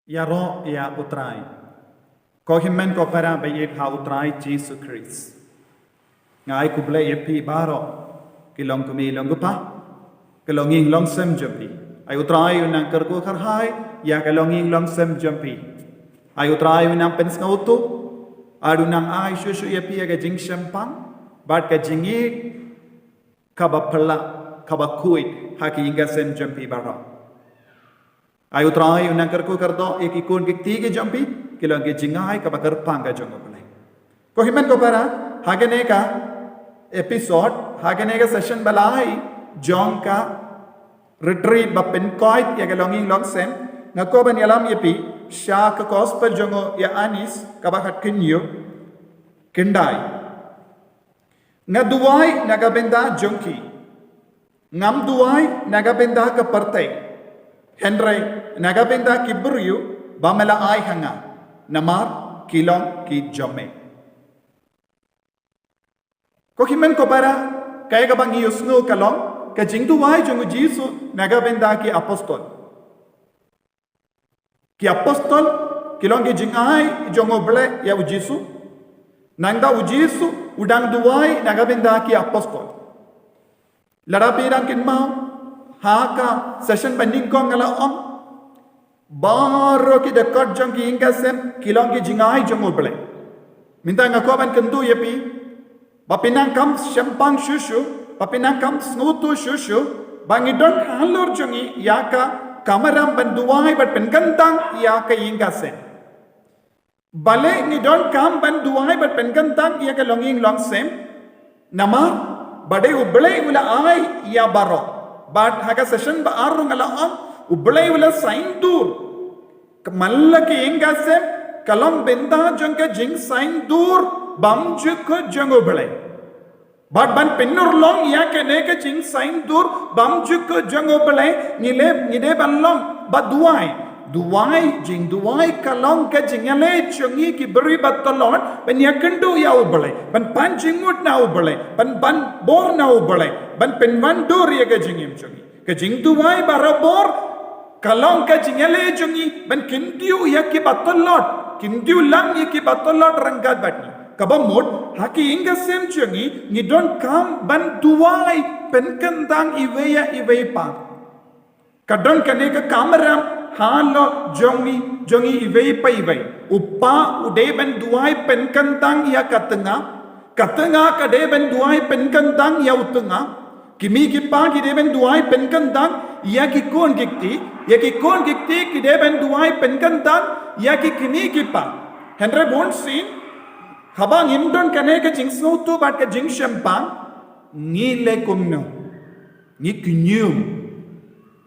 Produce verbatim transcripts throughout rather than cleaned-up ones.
Ïaroh ïa U Trai. Ko hynmen ko para ba ïeit ha U Trai Jisu Khrist. Nga ai khublei ïa phi baroh, ki long kmie long kpa, ki longïing longsem jong phi. Ai U Trai un nang kyrkhu kyrhai ïa ki longïing longsem jong phi. Ai U Trai un nang pynsngewthuh, ai un nang ai shuh shuh ïa phi ïa ka jingshemphang bad ka jingïeit kaba phylla, kaba khuid ha ki ïing ka sem jong phi baroh. Ai U Trai un nang kyrkhu kyrdoh ïa ki khun ki kti ki jong phi, ki long ki jingai kaba kyrpang ka jong U Blei. Ko hynmen ko para, ha kane ka episode, ha kane ka session ba lai jong ka retreat ba pynkoit ïa ka longïing longsem, nga kwah ban ïalam ïa phi sha ka gospel jong u Ïoannis kaba khathynñiew, khyndai. Nga duwai na ka bynta jong ki. Ngam duwai na ka bynta ka pyrthei, hynrei na ka bynta ki briew ba me la ai ha nga, namar ki long ki jong me. Ko hynmen ko para, kaei kaba ngi ïohsngew ka long ka jingduwai jong u Jisu na ka bynta ki apostol. Ki apostol ki long ki jingai jong U Blei ïa u Jisu. Nangta u Jisu u dang duwai na ka bynta ki apostol. Lada phi dang kynmaw, ha ka session ba nyngkong nga la ong, baroh ki dkhot jong ki ïing ka sem ki long ki jingai jong U Blei. Mynta nga kwah ban kyntu ïa phi, ba phin nang kham shemphang shuh shuh, ba phin nang kham sngewthuh shuh shuh, ba ngi don halor jong ngi ïa ka kamram ban duwai bad pynkyntang ïa ka ïing ka sem. Balei ngi donkam ban duwai bad pynkyntang ïa ka longïing longsem? Namar ba dei U Blei u la ai ïa baroh. Bad ha ka session ba ar ruh nga la ong, U Blei u la saindur. Ka man la ka ïing ka sem ka long bynta jong ka jingsaindur bymjukut jong U Blei. Bad ban pynurlong ïa kane ka jingsaindur bymjukut jong U Blei, ngi leh, ngi dei ban long ba duwai. Duwai, jingduwai ka long ka jingïaleh jong ngi ki briew ba tlot ban ïakynduh ïa U Blei, ban pan jingmut na U Blei, ban, ban bor na U Blei, ban pynwandur ïa ka jingim jong ngi. Ka jingduwai barabor ka long ka jingïaleh jong ngi ban kyntiew ïa ki ba tlot, kyntiew lang ïa ki ba tlot ryngkat bad ngi. Kaba mut, ha ki ïing ka sem jong ngi, ngi donkam ban duwai pynkyntang iwei ïa iwei pat. Ka don kane ka kamram halor jong ngi, jong ngi iwei pa iwei. U pa u dei ban duwai pynkyntang ïa ka tnga, ka tnga ka dei ban duwai pynkyntang ïa u tnga. Ki kmie ki kpa ki dei ban duwai pynkyntang ïa ki khun ki kti, ïa ki khun ki kti ki dei ban duwai pynkyntang ïa ki kmie ki kpa. Hynrei bunsien, haba ngim don kane ka jingsngewthuh bad ka jingshemphang, ngi leh kumno? Ngi kñium,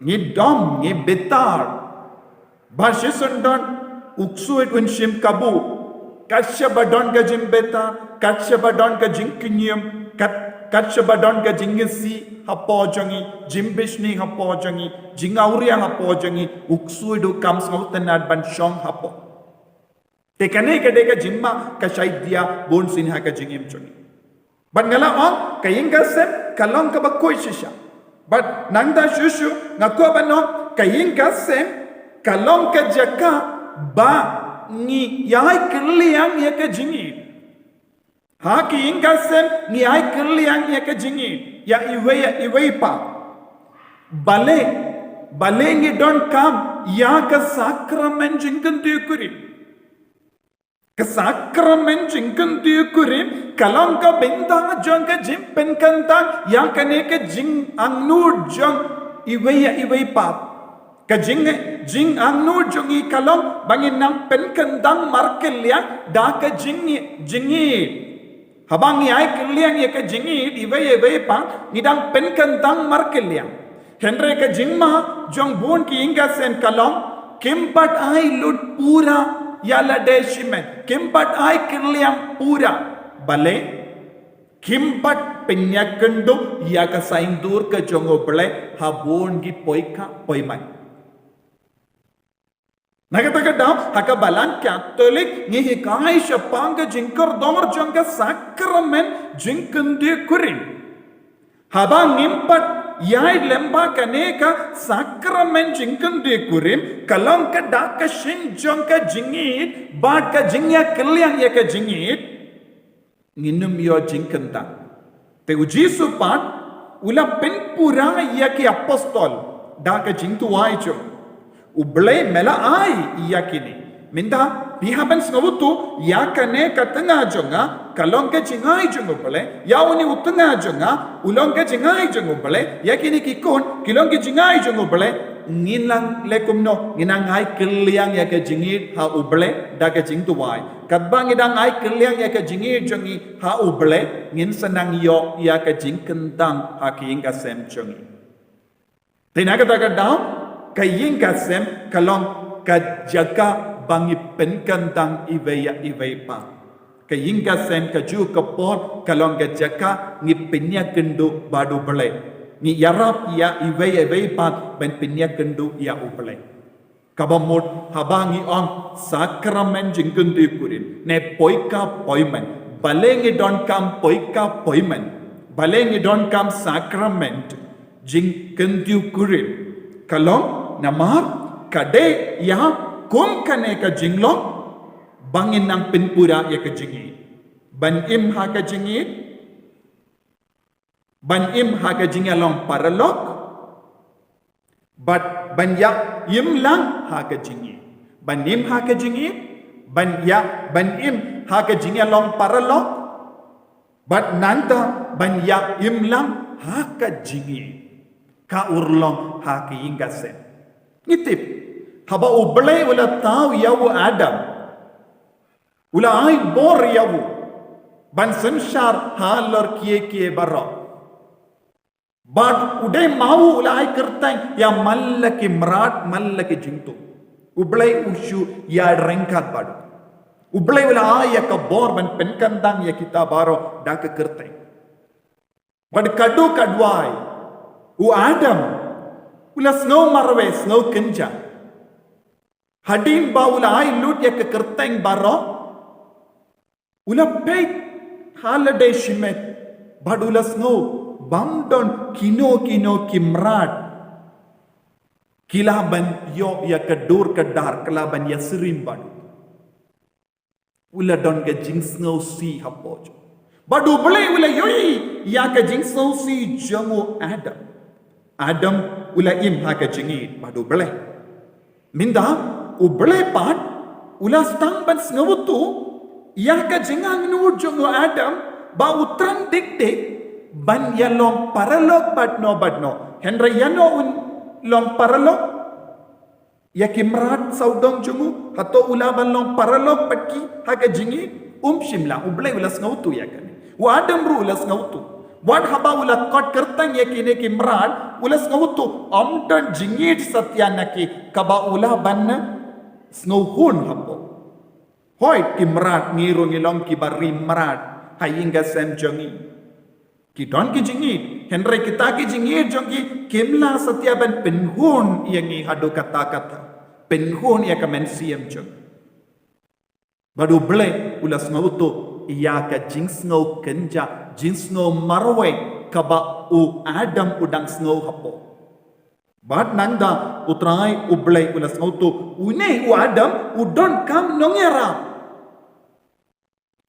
ngi dom, ngi bitar. Ba shisien don u ksuid un shim kabu. Kat shaba don ka jingbitar, kat shaba don ka jingkñium, kat, kat shaba don ka jingisih hapoh jong ngi, jingbishni hapoh jong ngi, jingawria hapoh jong ngi, u ksuid u kham sngewtynnad ban shong hapoh. Te kane ka dei ka jingma ka shait diah bunsien ha ka jingim jong ngi. Bad nga la ong, ka ïing ka sem ka long kaba khuid shisha. Bad nangta shuh shuh nga kwah ban ong, ka ïing ka sem ka long ka jaka ba ngi ïai kylliang ïa ka jingïeit. Ha ki ïing ka sem ngi ïai kylliang ïa ka jingïeit ïa iwei ïa iwei pat. Balei, balei ngi donkam ïa ka sakramen jingkyntiew kurim? Ka sakramen jingkyntiew kurim ka long ka bynta jong ka jingpynkyntang ïa kane ka jingangnud jong iwei ïa iwei pat. Ka jing, jingangnud jong ngi ka long ba ngin nang pynkyntang markylliang da ka jing, jingïeit. Haba ngi ïai kylliang ïa ka jingïeit iwei ïa iwei pat, ngi dang pynkyntang markylliang. Hynrei ka jingma jong bun ki ïing ka sem ka long, kim pat ai lut pura ïa lade shimet, kim pat ai kylliang pura. Balei? Kim pat pynïakynduh ïa ka saindur ka jong U Blei ha bun ki poikha poimai. Na kata ka daw, ha ka Balang Katholik ngi hikai shaphang ka jingkordor jong ka sakramen jingkyntiew kurim. Haba ngim pat ïai lem bad kane ka sakramen jingkyndit kurim, ka long ka dak ka shin jong ka jingïeit bad ka jingïakylliang ïa ka jingïeit, ngin ym ïoh jingkyntang. Te u Jisu pat u la pynpura ïa ki apostol da ka jingduwai jong u. U Blei me la ai ïa kine. Mynta phi hap ban sngewthuh ïa kane ka tnga jong nga ka long ka jingai jong u Blei, ïa une u tnga jong nga u long ka jingai jong u Blei, ïa kine ki khun ki long ka jingai jong u Blei. Ngin nang leh kumno? Ngin nang ai kylliang ïa ka jingïeit ha u Blei da ka jingduwai. Katba ngi dang ai kylliang ïa ka jingïeit jong ngi ha u Blei, ngin sa nang ïoh ïa ka jingkyntang ha ka ïing ka sem jong ngi. Te na kata ka daw, ka ïing ka sem ka long ka jaka ba ngi pynkyntang iwei ïa iwei pat. Ka ïing ka sem ka juh ka por ka long ka jaka ngi pynïakynduh bad u Blei. Ngi ïarap ïa iwei ïa iwei pat ban pynïakynduh ïa u Blei. Kaba mut haba ngi ong sakramen jingkyndit kurim, ne poikap poimen, balei ngi donkam poikap poimen, balei ngi donkam sakramen jingkyndit kurim? Ka long namar ka dei ïa kum kane ka jinglong ba ngin nang pynpura ïa ka jingïeit. Ban im ha ka jingïeit, ban im ha ka jingïalong paralok, bad ban ïa im lang ha ka jingïeit. Ban im ha ka jingïeit, ban ïa, ban im ha ka jingïalong paralok, bad nangta ban ïa im lang ha ka jingïeit. Ka urlong ha ka ïing ka sem. Ngi tip, haba u Blei u la thaw ïa u Adam, u la ai bor ïa u ban synshar halor kiei kiei baroh. Bad u dei ma u u la ai kyrteng ïa man la ki mrad, man la ki jingtuh. U Blei u shu ïa ryngkat bad u. U Blei u la ai ïa ka bor ban pynkyntang ïa kita baroh da ka kyrteng. Bad kadu ka duwai, u Adam u la sngew marwei, sngew kynja. Hadien ba u la ai lut ïa ka kyrteng baroh, u la peit ha lade shimet bad u la sngew bym don kino kino ki mrad ki lah ban ïoh ïa ka dur ka dar, ki lah ban ïasyriem bad u. U la don ka jingsngewsih hapoh jong u. Bad u Blei u la ïohi ïa ka jingsngewsih jong u Adam. Adam u la im ha ka jingïeit bad u Blei. Mynta u Blei pat u la sdang ban sngewthuh ïa ka jingangnud jong u Adam ba u thrang dik dik ban ïalong paralok bad no bad no. Hynrei ïa no un long paralok? Ïa ki mrad sawdong jong u, hato u lah ban long paralok bad ki ha ka jingïeit? Um shym lah. U Blei u la sngewthuh ïa kane. U Adam ruh u la sngewthuh. Wat haba u la khot kyrteng ïa kine ki mrad, u la sngewthuh ym don jingïeit satia na ki kaba u lah ban sngewhun hapoh. Hooid, ki mrad ngi ruh ngi long kiba ri mrad ha ïing ka sem jong ngi. Ki don ki jingïeit, hynrei kita ki jingïeit jong ki kim lah satia ban pynhun ïa ngi haduh katta katta, pynhun ïa ka mynsiem jong ngi. Bad u Blei u la sngewthuh ïa ka jingsngew kynja, jingsngew marwei kaba u Adam u dang sngew hapoh. Bad nangta u Trai u Blei u la sngewthuh une u Adam u donkam nongïarap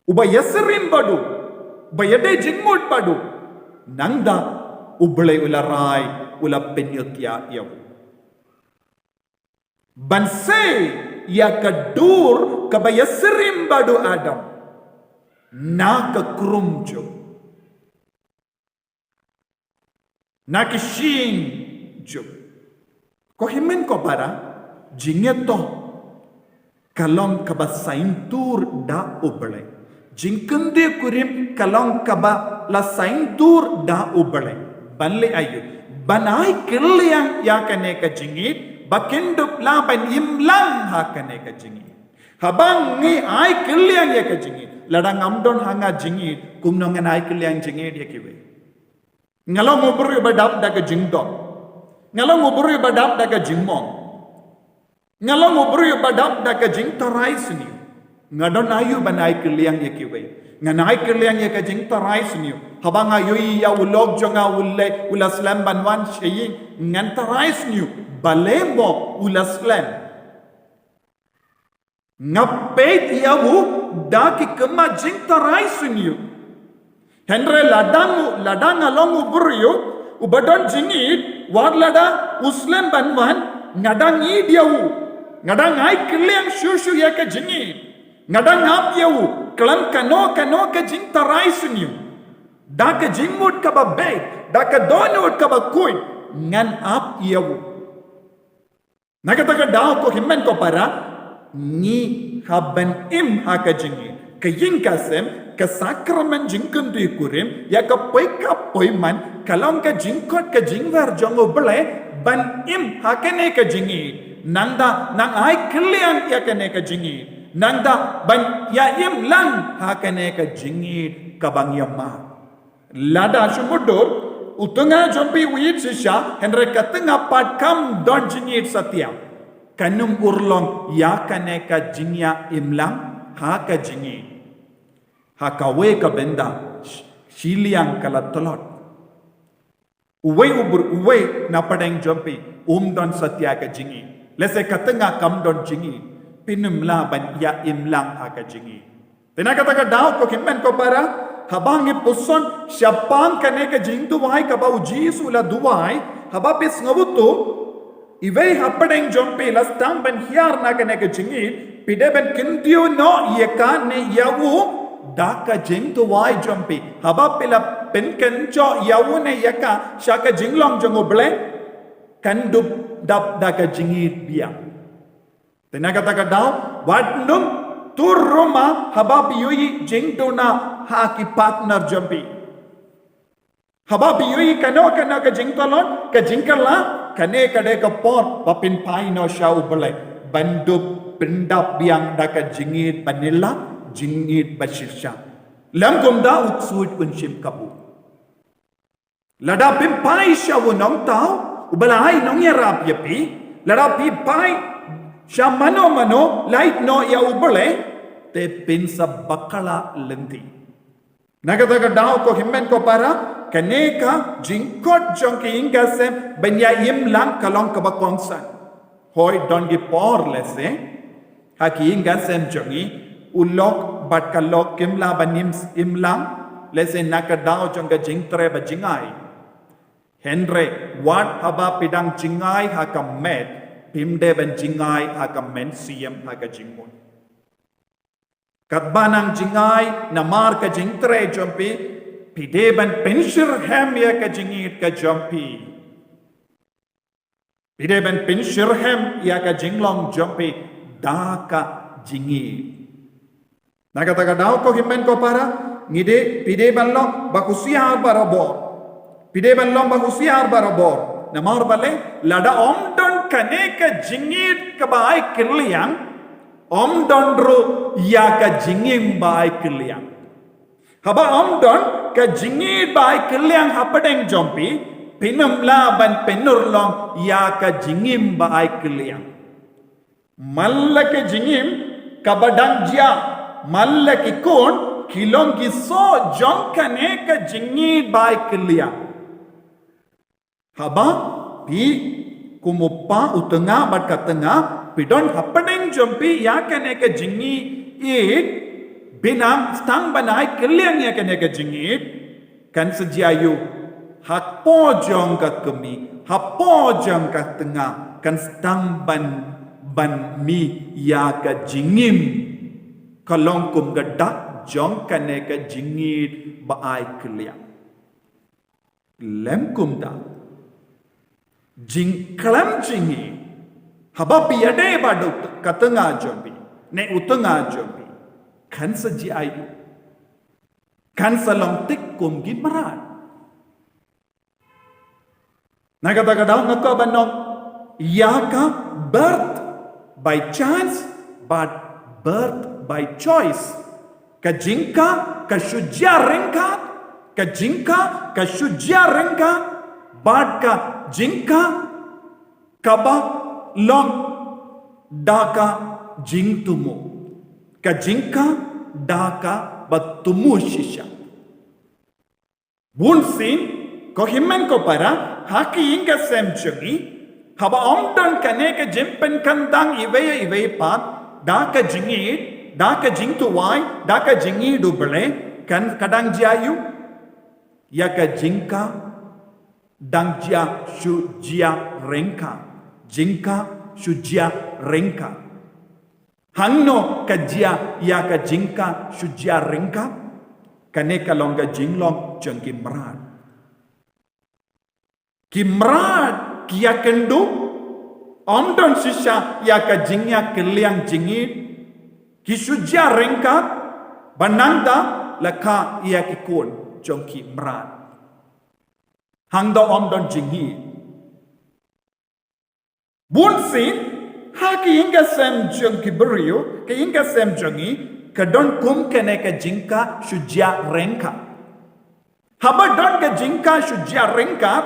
uba ïasyriem bad u, uba ïadei jingmut bad u. Nangta u Blei u la rai, u la pynïoh ïa u ban sei ïa ka dur kaba ïasyriem bad u Adam na ka krum jong u, na ki shyieng jong u. Ko hynmen ko para, jingïathoh ka long kaba saiñdur da u Blei. Jingkyndit kurim ka long kaba la saiñdur da u Blei. Ban leh aïu? Ban ai kylliang ïa kane ka jingïeit ba kin dup lah ban im lang ha kane ka jingïeit. Haba ngi ai kylliang ïa ka jingïeit, lada ngam don ha nga jingïeit, kumno ngan ai kylliang jingïeit ïa kiwei? Nga long u briew ba dap da ka jingdom. Nga long u briew ba dap da ka jingmong. Nga long u briew ba dap da ka jingtharai sniew. Nga don aïu ban ai kylliang ïa kiwei? Ngan ai kylliang ïa ka jingtharai sniew. Haba nga ïohi ïa u lok jong nga u leh, u la slem ban wan sha ïing, ngan tharai sniew. Balei mo u la slem? Nga peit ïa u da ki kynmaw jingtharai sniew. Hynrei lada nga, lada nga long u briew uba don jingïeid, wat lada u slem ban wan, nga dang ïeid ïa u. Nga dang ai kylliang shuh shuh ïa ka jingïeid. Nga dang ap ïa u khlem kano kano ka jingtharai sniew. Da ka jingmut kaba beit, da ka dohnud kaba khuid, ngan ap ïa u. Na kata ka daw, ko hynmen ko para, ngi hap ban im ha ka jingïeid. Ka ïing ka sem, ka sakramen jingkyntu kurim, ïa ka poi ka poi man, ka long ka jingkhot ka jingwer jong U Blei, ban im ha kane ka jingïeid. Nangta nang ai kylliang ïa kane ka jingïeid. Nangta ban ïa im lang ha kane ka jingïeid kaba ngi ïa mad. Lada shu mutdur, u tnga jong phi u ïeid shisha, hynrei ka tnga pat kam don jingïeid satia. Kan ym urlong ïa kane ka jingïa im lang ha ka jingïeid. Ha kawei ka bynta, sh-, shiliang ka la tlot. Uwei u br-, uwei na pdeng jong phi, um don satia ka jingïeid. Lehse ka tnga kam don jingïeid. Phin ym lah ban ïa im lang ha ka jingïeid. Te na kata ka daw, ko hynmen ko para, haba ngi puson shaphang kane ka jingduwai kaba U Jisu u la duwai, haba phi sngewthuh, iwei ha pdeng jong phi la sdang ban hiar na kane ka jingïeid, phi dei ban kyntiew noh ïa ka ne ïa u da ka jingduwai jong phi. Haba phi la pynkynjoh ïa u ne ïa ka sha ka jinglong jong U Blei, kan dup dap da ka jingïeid biang. Te na kata ka daw, wat nym tur ruma haba phi ïohi jingduna ha ki partner jong phi. Haba phi ïohi kano kano ka jingtlot, ka jingkylla, kane ka dei ka por ba phin phai noh sha U Blei. Ban dup pyndap biang da ka jingïeid ba nylla, jingïeid ba shisha. Lym kumta u ksuid un shim kabu. Lada phim phai sha u nongthaw uba la ai nongïarap ïa phi, lada phi phai sha mano mano, lait noh ïa U Blei, te phin sa bakla lynti. Na kata ka daw, ko hynmen ko para, kane ka jingkhot jong ki ïing ki sem ban ïa im lang ka long kaba kongsan. Hooid, don ki por lehse ha ki ïing ki sem jong ngi, u lok bad ka lok kim lah ban im, im lang, lehse na ka daw jong ka jingtrei bad jingai. Hynrei wat haba phi dang jingai ha ka met, phim dei ban jingai ha ka mynsiem, ha ka jingmut. Katba nang jingai namar ka jingtrei jong phi, phi dei ban pynshitrhem ïa ka jingïeid ka jong phi. Phi dei ban pynshitrhem ïa ka jinglong jong phi da ka jingïeid. Na kata ka daw, ko hynmen ko para, ngi dei, phi dei ban long ba husiar barabor. Phi dei ban long ba husiar barabor. Namar balei? Lada ym don kane ka jingïeid kaba ai kylliang, ym don ruh ïa ka jingim ba ai kylliang. Haba ym don ka jingïeid ba ai kylliang ha pdeng jong phi, phin ym lah ban pynurlong ïa ka jingim ba ai kylliang. Man la ka jingim kaba dang jia, man la ki khun ki long ki soh jong kane ka jingïeid ba ai kylliang. Haba phi kum u kpa, u tnga bad ka tnga, phi don ha pdeng jong phi ïa kane ka jingïeid, phin ym sdang ban ai kylliang ïa kane ka jingïeid, kan sa jia aiu? Hapoh jong ka kmie, hapoh jong ka tnga, kan sdang ban, ban mih ïa ka jingim ka long kum ka dak jong kane ka jingïeid ba ai kylliang. Lym kumta, jingkhlem jingïeid, haba phi ïadei bad u t-, ka tnga jong phi ne u tnga jong phi, kan sa jia aiu? Kan sa long thik kum ki mrad. Na kata ka daw, nga kwah ban ong ïa ka birth by chance bad birth by choice. Ka jingkha ka shu jia ryngkat, ka jingkha ka shu jia ryngkat bad ka jingkha kaba long da ka jingthmu, ka jingkha da ka ba tumu shisha. Bun sien, ko hynmen ko para, ha ki ïing ki sem jong ngi, haba ym don kane ka jingpynkyndang iwei ïa iwei pat, da ka jingïeit, da ka jingduwai, da ka jingïeit U Blei, kan ka dang jia ïa u, ïa ka jingkha, dang jia shu jia ryngkat, jingkha shu jia ryngkat. Hangno ka jia ïa ka jingkha shu jia ryngkat? Kane ka long ka jinglong jong ki mrad. Ki mrad ki ïakynduh, ym don shisha ïa ka jingïakylliang jingïeit, ki shu jia ryngkat, ba nangta la kha ïa ki khun jong ki mrad. Hangta ym don jingïeit. Bun sien, ha ki ïing ki sem jong ki briew, ki ïing ki sem jong ngi, ka don kum kane ka jingkha shu jia ryngkat. Haba don ka jingkha shu jia ryngkat,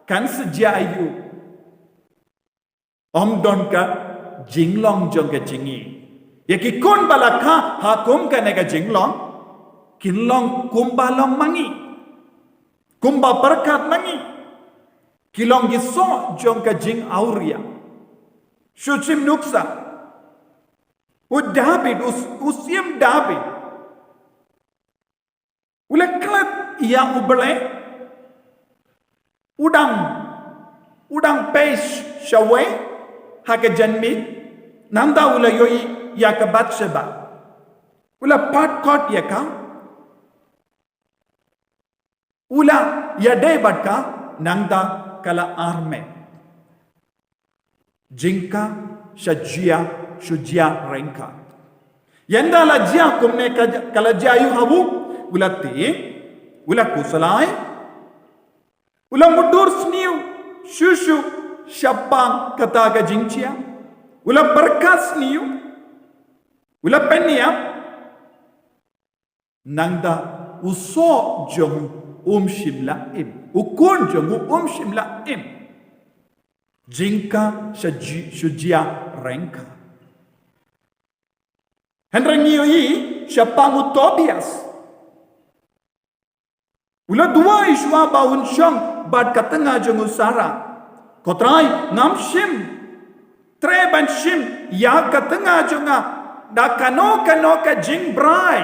kan sa jia aïu? Ym don ka jinglong jong ka jingïeit. Ïa ki khun ba la kha ha kum kane ka jinglong, kin long kumba long ma ngi, kumba pyrkhat ma ngi. Ki long ki soh jong ka jingawria. Shu shim nuksa. U David, u, u Syiem David, u la klet ïa U Blei. U dang, u dang peit shawei ha ka janmiet. Nangta u la ïohi ïa ka Bathsheba. U la pat kot ïa ka. U la ïadei bad ka, nangta ka la armet. Jingkha sha jia, shu jia ryngkat. Ynda la jia kumne ka, ka la jia aïu ha u? U la tieng, u la khuslai, u la mutdur sniew shuh shuh shaphang kata ka jingjia. U la pyrkhat sniew, u la pynïap. Nangta u soh jong u um shym la im. U khun jong u um shym la im. Jingkha sha ji-, shu jia ryngkat. Hynrei ngi ïohi shaphang u Tobias. U la duwai shuwa ba un shong bad ka tnga jong u Sara. Ko Trai, ngam shym treh ban shim ïa ka tnga jong nga da kano kano ka jingbrai,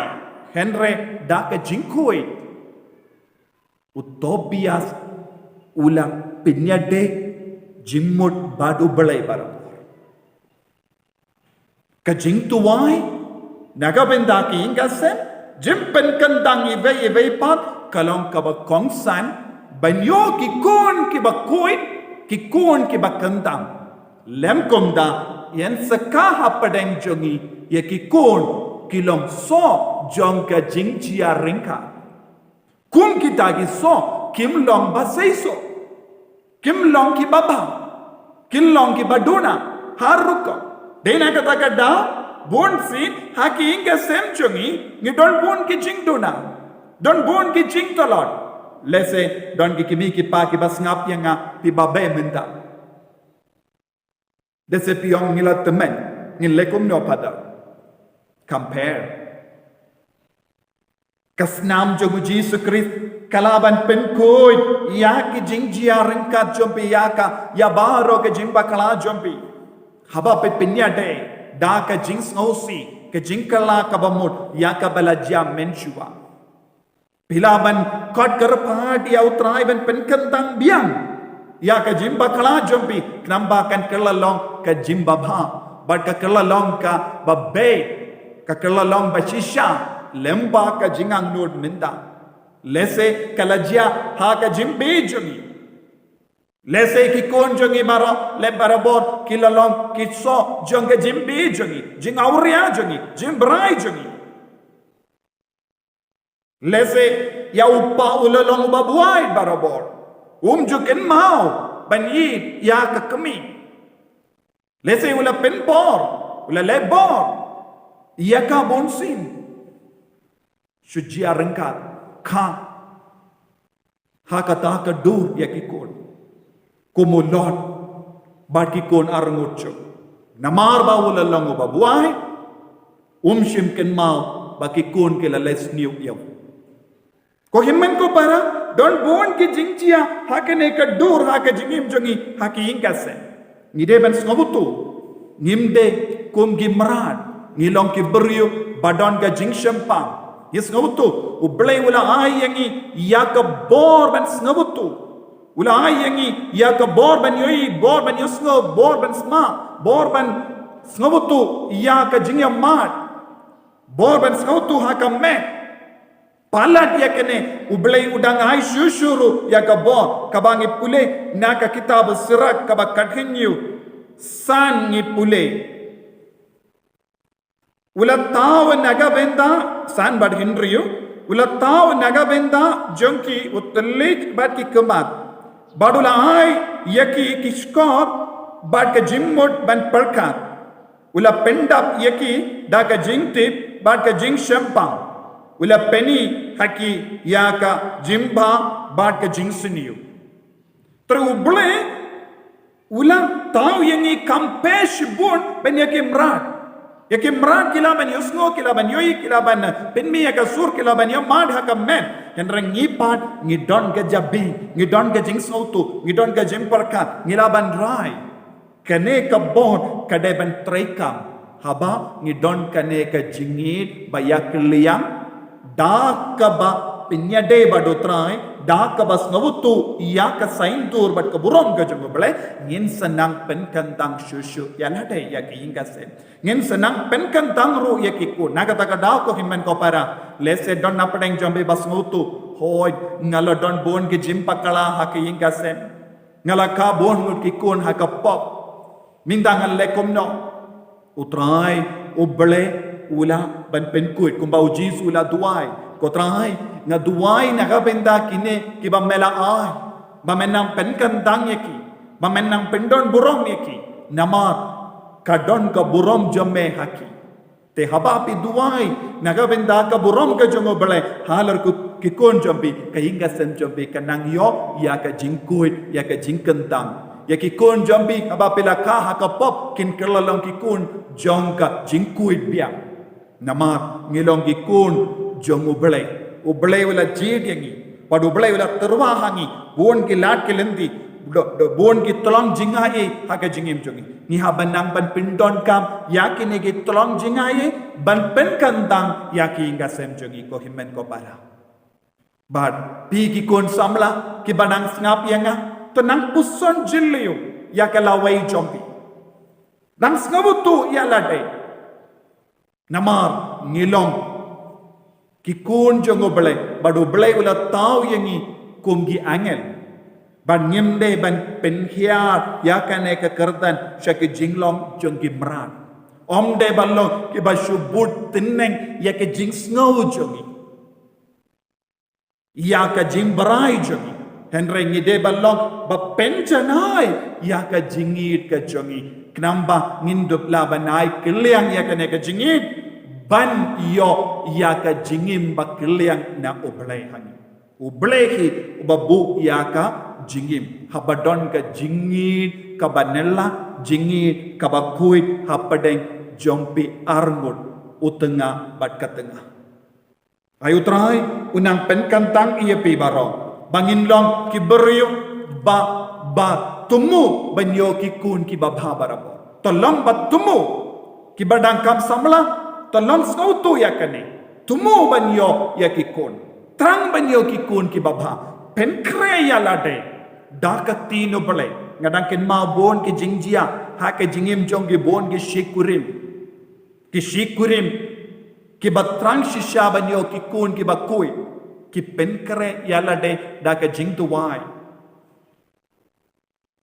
hynrei da ka jingkhuid. U Tobias u la pynïadei jingmut bad U Blei barabor. Ka jingduwai na ka bynta ki ïing ki sem, jingpynkyndang iwei iwei pat, ka long kaba kongsan ban ïoh ki khun kiba khuid, ki khun kiba kyndang. Lym kumta, yn sa kha hapdeng jong ngi ïa ki khun ki long soh jong ka jingjia ryngkat. Kum kita ki soh kim long ba seisoh, kim long kiba bha, kim long kiba duna ha rukom. Dei na kata ka daw, bun sien ha ki ïing ki sem jong ngi, ngi don bun ki jingduna, don bun ki jingtlot. Lehse don ki kmie ki kpa kiba sngap ïa nga, phi ba beh mynta. Lehse phi ong, ngi la tymmen, ngin leh kumno pat da? Compare. Ka snam jong u Jisu Khrist ka lah ban pynkhuid ïa ki jingjia ryngkat jong phi, ïa ka, ïa baroh ki jingbakla jong phi. Haba phi pynïadei da ka jingsngewsih, ka jingkylla kaba mut ïa kaba la jia mynshuwa. Phi lah ban khot kyrpad ïa U Trai ban pynkyndang biang ïa ka jingbakla jong phi, khnang ba kan kylla long ka jingbabha, bad ka kylla long kaba beit, ka kylla long ba shisha lem bad ka jingangnud mynta. Lehse ka la jia ha ka jingbieit jong ngi. Lehse ki khun jong ngi baroh, leh barabor ki la long ki soh jong ka jingbieit jong ngi, jingawria jong ngi, jingbrai jong ngi. Lehse ïa u kpa u la long uba buaid barabor, um ju kynmaw ban ïeit ïa ka kmie. Lehse u la pynbor, u la leh bor ïa ka bunsien. Shu jia ryngkat, kha ha kata ka dur ïa ki khun, kum u Lot bad ki khun arngut jong u. Namar ba u la long uba buaid, um shym kynmaw ba ki khun ki la leh sniew ïa u. Ko hynmen ko para, don bun ki jingjia ha kane ka dur ha ka jingim jong ngi ha ki ïing ki sem. Ngi dei ban sngewthuh, ngim dei kum ki mrad, ngi long ki briew ba don ka jingshemphang. Ngi sngewthuh, U Blei u la ai ïa ngi ïa ka bor ban sngewthuh. U la ai ïa ngi ïa ka bor ban ïohi, bor ban ïohsngew, bor ban sma, bor ban sngewthuh ïa ka jingïamat, bor ban sngewthuh ha ka met. Palat ïa kane, U Blei u dang ai shuh shuh ruh ïa ka bor, kaba ngi pule na ka kitab Sirak kaba khathynñiew, san ngi pule. U la thaw na ka bynta, san bad hynriew, u la thaw na ka bynta jong ki u thylliej bad ki khmat, bad u la ai ïa ki ki shkor bad ka jingmut ban pyrkhat. U la pyndap ïa ki da ka jingtip bad ka jingshemphang. U la pyni ha ki ïa ka jingbha bad ka jingsniew. Te U Blei u la thaw ïa ngi kam pyrshah bun ban ïa ki mrad. Ïa ki mrad ki lah ban ïohsngew, ki lah ban ïohi, ki lah ban, eh, pynmih ïa ka sur, ki lah ban ïamat ha ka met. Hynrei ngi pat ngi don ka jabieng, ngi don ka jingsngewthuh, ngi don ka jingpyrkhat, ngi lah ban rai. Kane ka bor ka dei ban treikam haba ngi don kane ka jingïeit ba ïakylliang da kaba pynïadei bad U Trai, da kaba sngewthuh ïa ka saiñdur bad ka burom ka jong U Blei, ngin sa nang pynkyntang shuh shuh ïa lade, ïa ki ïing ki sem. Ngin sa nang pynkyntang ruh ïa ki khun. Na kata ka daw ko hynmen ko para, lehse don na pdeng jong phi ba sngewthuh, hooid, nga la don bun ki jingpakla ha ki ïing ki sem. Nga la kha bun ngut ki khun ha ka pop. Mynta ngan leh kumno? U Trai U Blei u lah ban pynkhuid, kumba U Jisu u la duwai. Ko Trai, nga duwai na ka bynta kine kiba me la ai, ba men nang pynkyntang ïa ki, ba men nang pyndon burom ïa ki. Namar ka don ka burom jong me ha ki. Te haba phi duwai na ka bynta ka burom ka jong U Blei halor ki khun jong phi, ka ïing ki sem jong phi ka nang ïoh ïa ka jingkhuid, ïa ka jingkyntang. Ïa ki khun jong phi haba phi la kha ha ka pop kin kylla long ki khun jong ka jingkhuid biang. Namar ngi long ki khun jong U Blei. U Blei u la jied ïa ngi. Bad U Blei u la tyrwa ha ngi bun ki lad ki lynti, bun ki tyllong jingai ha ka jingim jong ngi. Ngi hap ban nang ban pyndonkam ïa kine ki tyllong jingai ban pynkyntang ïa ki ïing ki sem jong ngi, ko hynmen ko para. Bad phi ki khun samla kiba nang sngap ïa nga, to nang puson jylliew ïa ka lawei jong phi. Nang sngewthuh ïa lade. Namar ngi long ki khun jong U Blei, bad U Blei u la thaw ïa ngi kum ki angel. Bad ngim dei ban pynhiar ïa kane ka kyrdan sha ki jinglong jong ki mrad. Ym dei ban long kiba shu bud tneng ïa ka jingsngew jong ngi, ïa ka jingbrai jong ngi. Hynrei ngi dei ban long ba pynjanai ïa ka jingïeit ka jong ngi. Khnang ba ngin dup lah ban ai kylliang ïa kane ka jingïeit ban ïoh ïa ka jingim ba kylliang na U Blei ha ngi. U Blei hi uba buh ïa ka jingim. Haba don ka jingïeit kaba nylla, jingïeit kaba khuid hapdeng jong phi arngut, u tnga bad ka tnga. Ai U Trai u nang pynkyntang ïa phi baroh ba ngin long ki briew ba, ba thmu ban ïoh ki khun kiba bha barabor. To long ba thmu, kiba dang kham samla, to long sngewthuh ïa kane. Thmu ban ïoh ïa ki khun. Thrang ban ïoh ki khun kiba bha. Pynkhreh ïa lade da ka ktien U Blei. Nga dang kynmaw bun ki jingjia ha ka jingim jong ki, bun ki shikurim. Ki shikurim kiba thrang shisha ban ïoh ki khun kiba khuid, ki pynkhreh ïa lade da ka jingduwai.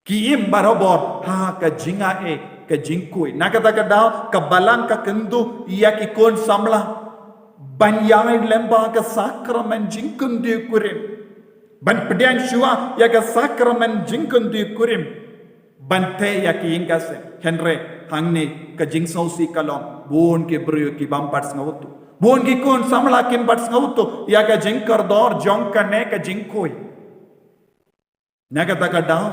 Ki im barabor ha ka jingai ka jingkhuid. Na kata ka daw ka balang ka kyntu ïa ki khun samla ban ïaid lyngba ka sakramen jingkyntu kurim, ban pdiang shuwa ïa ka sakramen jingkyntu kurim, ban tei ïa ki ïing ki sem. Hynrei hangne ka jingsngewsih ka long, bun ki briew ki bym pat sngewthuh. Bun ki khun samla kim pat sngewthuh ïa ka jingkordor jong kane ka jingkhuid. Na kata ka daw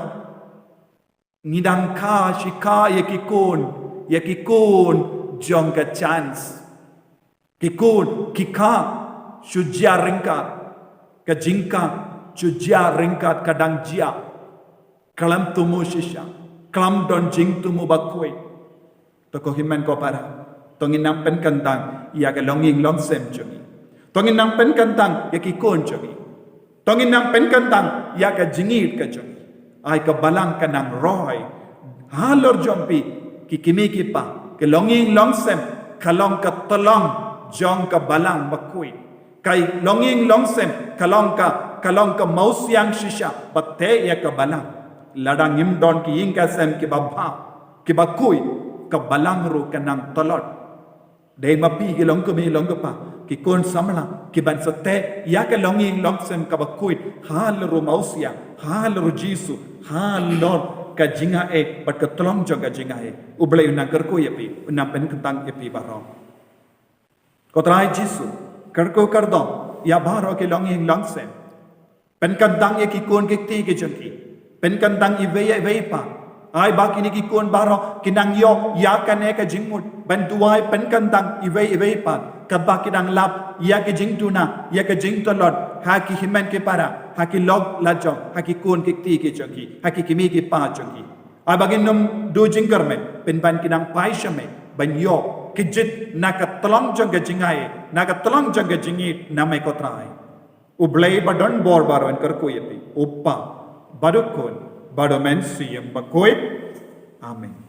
ngi dang kha shi kha ïa ki khun, ïa ki khun jong ka chance. Ki khun, ki kha, shu jia ryngkat. Ka jingkha, shu jia ryngkat, ka dang jia. Khlem tumu shisha, khlem don jingtumu bakhuid. To ko hynmen ko para, to ngin nang pynkyntang ïa ka longïing longsem jong ngi. To ngin nang pynkyntang ïa ki khun jong ngi. To ngin nang pynkyntang ïa ka jingïeit ka jong ngi. Ai ka balang ka nang roi halor jong phi ki kmie ki kpa, ka longïing longsem ka long ka tyllong jong ka balang bakhuid. Ka longïing longsem ka long ka, ka long ka mawsiang shisha ba teh ïa ka balang. Lada ngim don ki ïing ki sem kiba bha, kiba khuid, ka balang ruh ka nang tlot. Dei ma phi ki longkmie longkpa, ki khun samla, ki ban sa teh ïa ka longïing longsem kaba khuid halor u mawsiang, halor u Jisu, halor ka jingaiei bad ka tyllong jong ka jingaiei. U Blei un nang kyrkhu ïa phi, un nang pynkyntang ïa phi baroh. Ko Trai Jisu, kyrkhu kyrdoh ïa baroh ki longïing longsem. Pynkyntang ïa ki khun ki kti ki jong ki. Pynkyntang iwei ïa iwei pat. Ai ba kine ki khun baroh ki nang ïoh ïa kane ka jingmut ban duwai pynkyntang iwei ïa iwei pat. Katba ki dang lap ïa ka jingduna, ïa ka jingtlot ha ki hynmen ki para, ha ki lok lajong, ha ki khun ki kti ki jong ki, ha ki kmie ki kpa jong ki. Ai ba kin ym duh jingkyrmen, pynban ki nang phai sha me ban ïoh ki jingïeit na ka tyllong jong ka jingaiei, na ka tyllong jong ka jingïeit na me ko Trai. U Blei ba don bor baroh un kyrkhu ïa phi, u Kpa, bad u Khun, bad u Mynsiem Bakhuid. Amen.